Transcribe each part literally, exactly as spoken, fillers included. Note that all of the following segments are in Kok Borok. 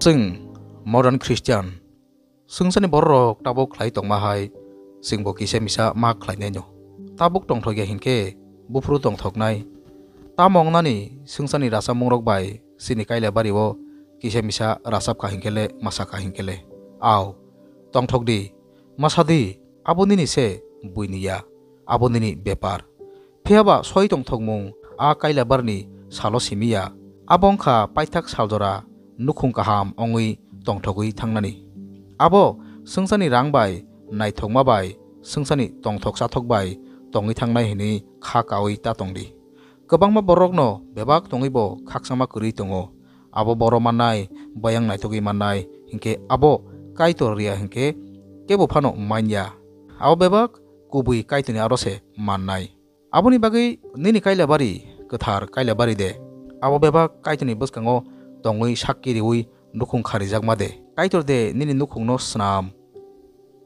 Chwng modern Christian, swngchani bororok tabuk khlai tongma hai, chwngbo kisa misa ma khlainaino. Tabuk tongthokya hinkhe buphuru tongthoknai. Tamo wngnani swngchani rachamungrok bai chini Kailabari-o kisa misa rachapkha hinkhe le, masakha hinkhe le. Au, tongthokdi, masadi, abo nini se, buini ya, abo nini bepar. Phiya ba soi tongthokmung a Kailabarni salo simi ya. Abo wngkha paithak saljora nukhung kaham wngwi tongthogwi thangnani. Abo swngchani rang bai, naithokma bai, swngchani tongthok chathok bai tongwi thangnai hwnwi kha kaui ta tongdi. Kwbangma borokno bebak tongwibo khakchangma kwrwi tongo. Abo boro mannai, bayang naithogwi mannai, hinkhe abo Kaitor riya hinkhe kebo phano manya. Abo bebak kubui Kaitorni aro se mannai. Aboni bagwi nini Kailabari, kwthar Kailabari de. Abo bebak Kaitorni bwskango tongwi sakki riui nukhung kharijakma de. Kaitor de nini nukhungno snam.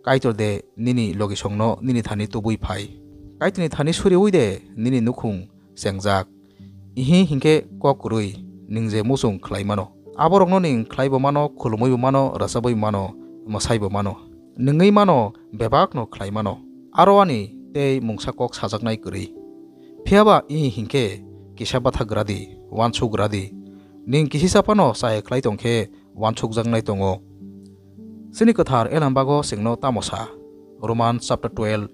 Kaitor de nini logisongno nini thani tubui phai. Kaitorni thani suriui de nini nukhung chengjak. Ihi hinkhe kok kwrwi, nwng je muchung khlai mano. Aborokno nwng khlaibo mano, khulumwibo mano, rwchabwi mano, mwsaibo mano. Nwngwi mano, bebakno khlai mano. Aro ani tei mungsa kok sajaknai kwrwi. Phiya ba ihi hinkhe kisa bwthak gra di, uansuk gra di. Nwng kisisa phano chaya khlai tong khe uansukjaknai tongo. Chini kwthar Elambago chwngno tamo sa? Romans chapter twelve,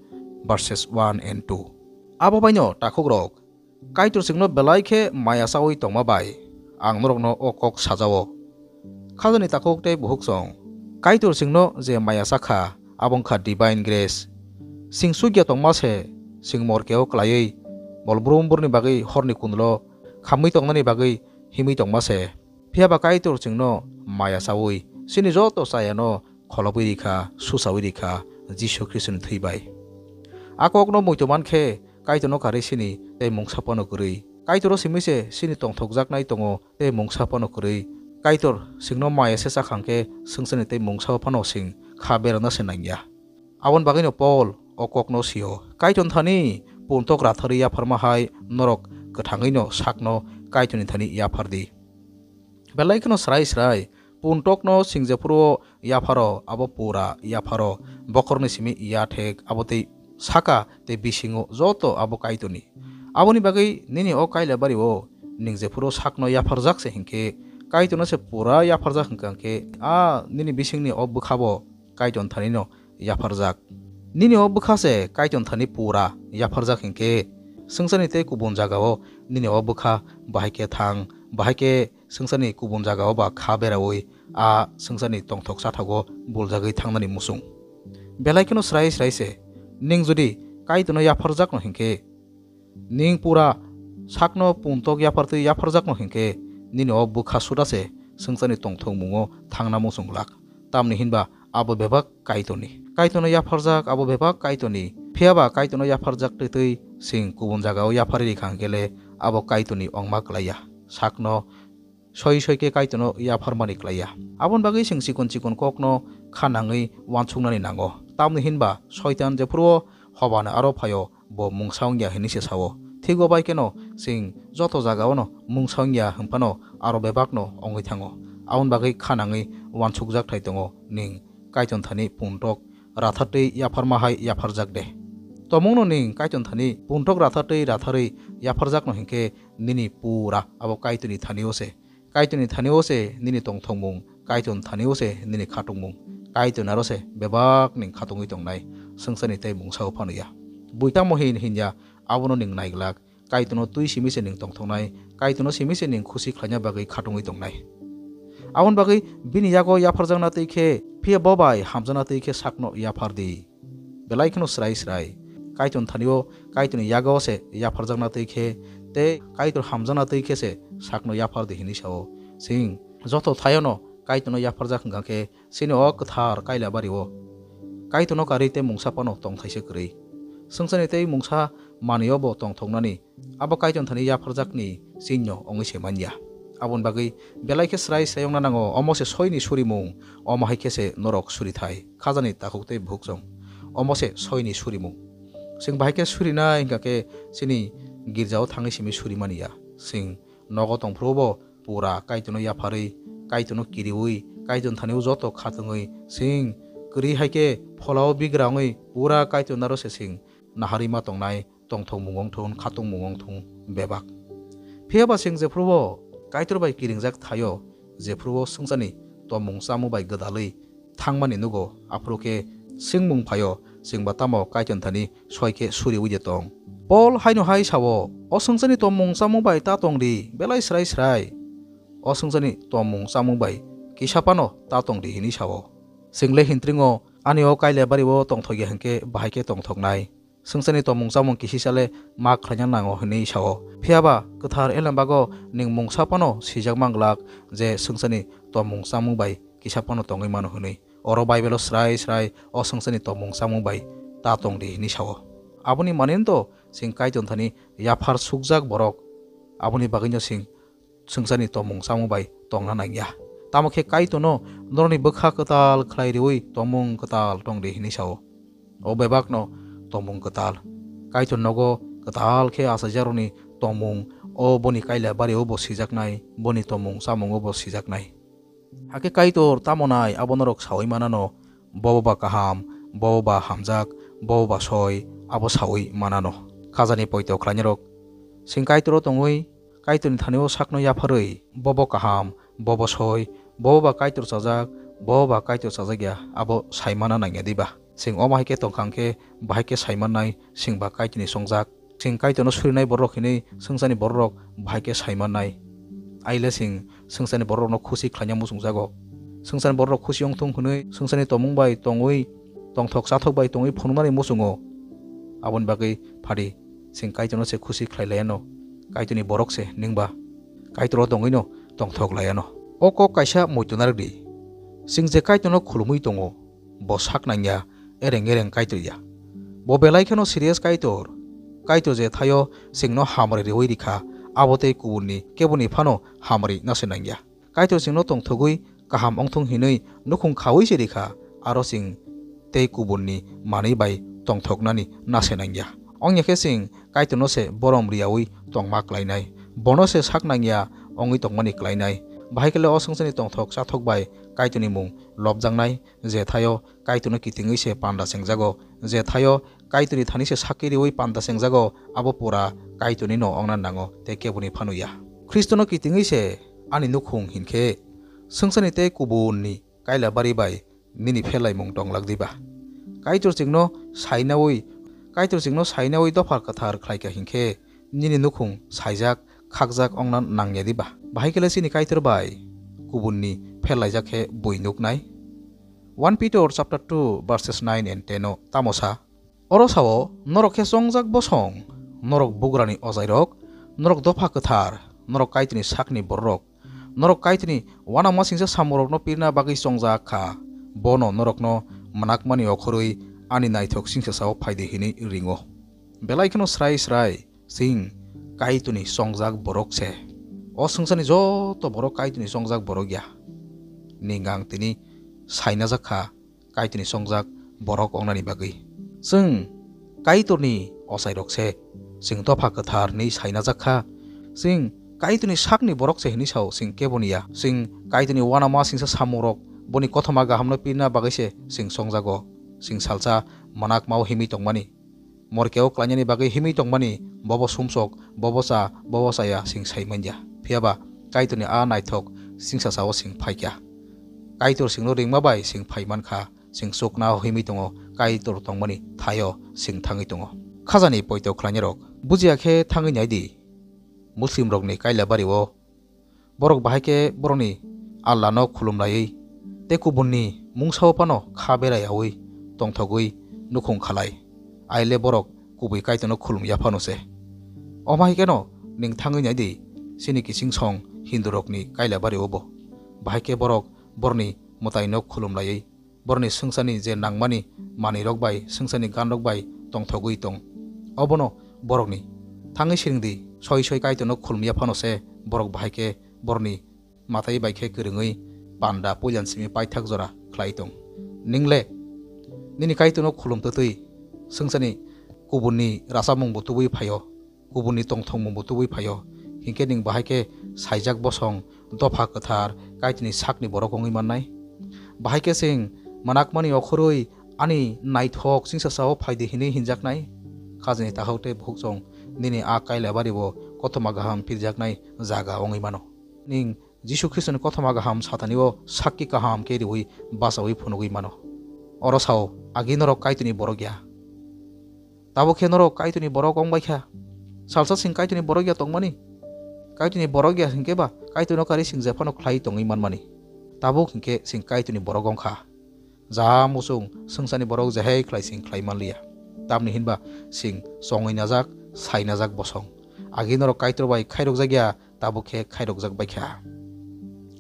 verses one and two. Abo baino takhukrok, Kaitor chwngno belai khe maya chaui tongma bai ang norokno o kok sajao. Khajani takhuk tei bukhuk chwng, Kaitor chwngno je maya chakha, abo wngkha divine grace. Chwng chukya tongma se, chwng morkeo klaiwi bol brum burni bagwi horni kunlo khamwi tongnani bagwi himwi tongma se. Phiya ba Kaitor chwngno maya chaui chini joto chayano kholobwi rikha, susaui rikha Jisu Khristoni thwi bai. A kokno muitu man khe Kaitorno karwi sini tei mungsa phano kwrwi. Kaitoro simi se sini tongthokjaknai tongo tei mungsa phano kwrwi. Kaitor chwngno maya se chakhang khe swngchani tei mungsa phano chwng kha berana se nangya. Aboni bagwino Pol o kokno sio, Kaitorni thani puntok ratharwi yapharma hai norok kwthangwino sakno Kaitorni thani yaphar di. Belai kheno srai srai puntokno chwng jephuru yapharo, abo pura yapharo, bokhorni simi yathek, abo tei saka tei bisingo joto abo Kaitorni. Aboni bagwi nini o Kailabari-o nwng jephuru sakno yapharjak se hinkhe, Kaitorno se pura yapharjak hwnkha khe, a nini bisingni o bwkhabo Kaitorni thanino yapharjak. Nini o bwkha se Kaitorni thani pura yapharjak hinkhe, swngcharni tei kubun jagao nini o bwkha bahai khe thang, bahai khe swngcharni kubun jagao ba kha beraui a swngcharni tongthok chathogo buljagwi thangnani muchung. Belai kheno srai srai se, nwng jodi Kaitorno yapharjakno hinkhe, nwng pura sakno puntok yaphartwi yapharjakno hinkhe, nini o bwkha suda se swngcharni tongthokmungo thangna muchung glak. Tamni hinba abo bebak Kaitorni. Kaitorno yapharjak abo bebak Kaitorni. Phiya ba Kaitorno yapharjak twi twi chwng kubun jagao yapharwi rikha hinkhe le abo Kaitorni ongma klai ya. Sakno soi soi khe Kaitorno yapharmani klai ya. Aboni bagwi chwng chikon chikon kokno kha nangwi uansuknani nango. Tamni hinba Soitan jephuru o hobano aro phaio, bo mungsa wngya hinwi se sao. Thik bo bai kheno chwng joto jagaono mungsa wngya hwnphano aro bebakno wngwi thango. Aboni bagwi kha nangwi uansukjak thai tongo, nwng Kaitorni thani puntok rathartwi yapharma hai yapharjak de. Tomungno nwng Kaitorni thani puntok rathartwi ratharwi yapharjakno hinkhe nini pura abo Kaitorni thani-o se. Kaitorni thani-o se nini tongthokmung, Kaitorni thani-o se nini khatungmung. Kaitorni aro se bebak nwng khatungwi tongnai, swngcharni tei mungsa-o phano ya. Bui tamo hin hin ya, abono nwng naiglak. Kaitorno twi simi se nwng tongthoknai, Kaitorno simi se nwng khusi khlaina bagwi khatungwi tongnai. Aboni bagwi bini yago yapharjakna twi khe, phiya bo bai hamjakna twi khe sakno yaphar di. Belai kheno srai srai. Kaitorni thani-o, Kaitorni yago se yapharjakna twi khe, tei Kaitor hamjakna twi khe se sakno yaphar di hinwi sao. Chwng joto thaiono Kaitorno yapharjak hwnkha khe, chini o kwthar Kailabari-o Kaitorno karwi tei mungsa phano tongthai se kwrwi. Swngcharni tei mungsa manwi-o bo tongthoknani abo Kaitorni thani yapharjakni chinno wngwi se man ya. Aboni bagwi belai khe srai srai wngna nango, omo se soini surimung, omo hai khe se norok suri thai, khajani takhuk tei bukhuk chwng. Omo se soini surimung. Chwng bahai khe surinai hwnkha khe chini girjao thangwi simi suri mani ya. Chwng nogo tong phuru bo pura Kaitorno yapharwi, Kaitorno kiriui, Kaitor thani o joto khatungwi sing kwrwi hai khe pholao bigra wngwi pura Kaitor naro se sing naharwi ma tongnai, tongthokmung wng thung, khatungmung wng thung bebak. Phiya ba sing jephru o Kaitor bai kiringjak thaio, jephru o swngcharni tongmung chamung bai gwdalwi thangmani nugo, aphuru khe swngmung phaio, chwng ba tamo Kaitor thani soi khe suriui de tong. Pol haino hai sao, o swngcharni tongmung chamung bai ta tong di, belai srai srai. O swngcharni tongmung chamung bai kisa phano ta tong di hinwi sao. Chwng le hintringo ani o kaila bari o tongthok ya hinkhe bahai khe tongthoknai. Swngcharni tongmung chamung kisisa le ma khlaina nango hinwi sao. Phiya ba kwthar Elembago ning mungsa phano swijak manglak je swngcharni tongmung chamung bai kisa phano tongwi mano hinwi. Oro Bible o srai srai o swngcharni tongmung chamung bai ta tong di hinwi sao. Aboni manwi to sing Kaitor thani yaphar sukjak borok. Aboni bagwino sing swngcharni tongmung chamung bai tongna nangya. Tamo khe Kaitorno norokni bwkha kwtal khlai riui tongmung kwtal tong di hinwi sao. O bebakno tongmung kwtal. Kaitor nogo kwtal khe achaijakrokni tongmung o boni kaila bari o bo sijaknai, boni tongmung chamung o bo sijaknai. Hakhe Kaitor tamo nai abo norok saui manano, bobo ba kaham, bobo ba hamjak, bobo ba soi, abo saui manano. Khajani poito khlainarok, sing Kaitor o tongwi, Kaitorni thani o sakno yapharwi, bobo kaham, bobo soi, bobo ba Kaitor chajak, bobo ba Kaitor chajak ya, abo sai mana nangya diba? Sing omo hai khe tongkha hwnkhe, bahai khe sai mannai, sing ba Kaitorni songjak. Sing Kaitorno surinai borok hinwi swngcharni borok bahai khe sai mannai. Aile sing swngcharni borokno khusi khlaina muchungjago. Swngcharni borok khusi wng thung hwnwi swngcharni tongmung bai tongwi, tongthok chathok bai tongwi phunuknani muchungo. Aboni bagwi phadi sing Kaitorno se khusi khlai laiano. Kaitorni borok se ningba Kaitor o tongwino tongthok laiano. O kok kaisa muitu narwk di. Sing je Kaitorno khulumwi tongo, bo sak nangya, ereng ereng Kaitor ya. Bo belai kheno serious Kaitor. Kaitor je thaio singno hamari riui rikha, abo tei kubunni keboni phano hamari nase nangya. Kaitor singno tongthogwi kaham wngthung hinwi nukhung khaui se rikha, aro sing tei kubunni manwi bai tongthoknani nase nangya. Wngya khe sing Kaitorno se borom riyaui tongma klainai, bono se sak nangya wngwi tongmani klainai. Bahai khe le o swngcharni tongthok chathok bai Kaitorni mung lobjaknai, je thaio Kaitorno kitingwi se panda chengjago, je thaio Kaitorni thani se sakki riui panda chengjago, abo pura Kaitornino wngna nango tei keboni phano ya. Khristono kitingwi se ani nukhung hinkhe swngcharni tei kubunni kaila bari bai nini pherlaimung tonglak diba? Kaitor chwngno sainaui, Kaitor chwngno sainaui dopha kwthar khlaikha hinkhe nini nukhung saijak, khakjak wngna nangya diba? Bahai khe le chini Kaitor bai kubunni pherlaijak khe bui nuknai? One Peter chapter two verses nine and ten o tamo sa? Oro sao, norok khe chongjak bosong, norok bugrani ojairok, norok dopha kwthar, norok Kaitorni sakni bororok, norok Kaitorni uanama singsa samungrokno pirna bagwi chongjak kha, bono norokno mwnakmani okhorwi ani naithok singsasao phai di hinwi ringo. Belai kheno srai srai chwng Kaitorni chongjak borok se. O swngcharni joto borok Kaitorni chongjak borok ya. Ningang tini sainajak kha Kaitorni chongjak borok wngnani bagwi. Chwng Kaitorni ochairok se, chwng dopha kwthar hwnwi sainajak kha. Chwng Kaitorni sakni borok se hwnwi sao, chwng keboni ya. Chwng Kaitorni uanama singsa samungrok, boni kothoma gahamno pirna bagwi se chwng chongjago. Chwng salsa mwnakmao himwi tongmani, morkeo klainani bagwi himwi tongmani, bobo sumsok, bobo cha, bobo chaya, chwng sai manya. Phiya ba Kaitorni a naithok singsasao chwng phaikha. Kaitor chwngno ringma bai chwng phai mankha, chwng chukna himwi tongo, Kaitor tongmani thaio chwng thangwi tongo. Khajani poito khlainairok, bujiya khe thangwi nai di. Muslimrokni kaila bario borok bahai khe borokni Allahno khulum laiwi tei kubunni mungsao phano kha bera yaui tongthogwi nukhung khalai. Aile borok kubui Kaitorno khulum ya phano se. Omo hai kheno nwng thangwi nai di, chini kiching song Hindurokni kaila bario bo. Bahai khe borok borokni mwtaino khulum laiwi borokni swngcharni je nangmani manwirok bai, swngcharni ganrok bai tongthogwi tong. Obono borokni. Thangwi siring di, soi soi Kaitorno khulum ya phano se borok bahai khe borokni mwtai bai khe kwrwngwi panda puilan simi paithak jora khlai tong. Nwng le nini Kaitorno khulum twtwi swngcharni kubunni rachapmung bo tubui phaio. Kubunni tongthokmung bo tubui phaio, hinkhe nwng bahai khe saijak bosong, dopha kwthar Kaitorni sakni borok wngwi mannai. Bahai khe chwng manakmani okhorwi ani naithok chwngsasao phaidi hinwi hinjaknai. Khajani takhuk tei bukhuk chwng nini a Kailabari bo kothoma kaham phirjaknai jaga wngwi mano. Ning Jisu Khristoni kothoma kaham satani o sakki kaham khe riwi bachaui phunugwi mano. Oro sao, agi norok Kaitorni borok ya. Tabuk khe norok Kaitorni borok wng bai kha. Salsa chwng Kaitorni borok ya tongmani. Kaitorni borok ya hinkhe ba Kaitorno kari chwng jephano khlai tongwi manmani. Tabuk hinkhe chwng Kaitorni borok wng kha. Ja muchung swngcharni borok jehai khlai chwng khlai manliya. Tamni hinba chwng chongwi najak, sai najak bosong. Agi norok Kaitor bai khairokjak ya, tabuk khe khairokjak bai kha.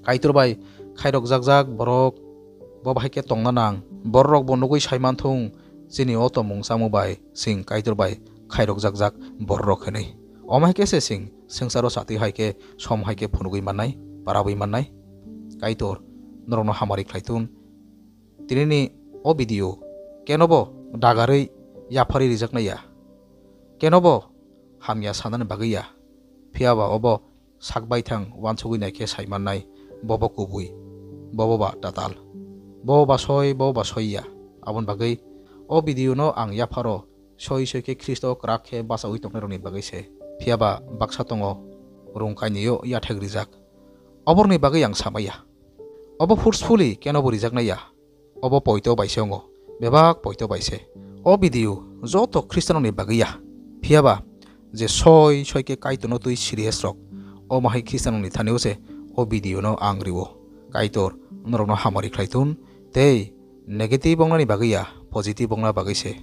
Kaitor bai khairokjakjak borok bo bahai khe tongna nang. Bororok bo nugwi sai manthung, chini o tongmung chamung bai chwng Kaitor bai khairokjakjak bororok hinwi. Omo hai khe se chwng swngcharo chatwi hai khe som hai khe phunugwi mannai, parabwi mannai. Kaitor norokno hamari khlai thun. Tinini o video kenobo dagarwi yapharwi rijaknai ya. Kenobo hamya sanani bagwi ya. Phiya ba obo sak baithang uansugwi nai khe sai mannai, bobo kubui, bobo ba tatal, bobo ba soi, bobo ba soi ya. Aboni bagwi o video no ang yapharo soi soi khe Khristo kwrak khe bachaui tongnairokni bagwi se. Phiya ba baksa tongo rung kainwio yathek rijak. Oborokni bagwi ang samaya. Obo forcefully kenobo rijaknai ya. Obo poito bai se wngo. Bebak poito bai se. O video joto Khristianrokni bagwi ya. Phiya ba je soi soi khe Kaitorno twi serious rok, omo hai Khristianrokni thani o se o video no ang riwo. Kaitor norokno hamari khlai thun tei negative wngnani bagwi ya, positive wngna bagwi se.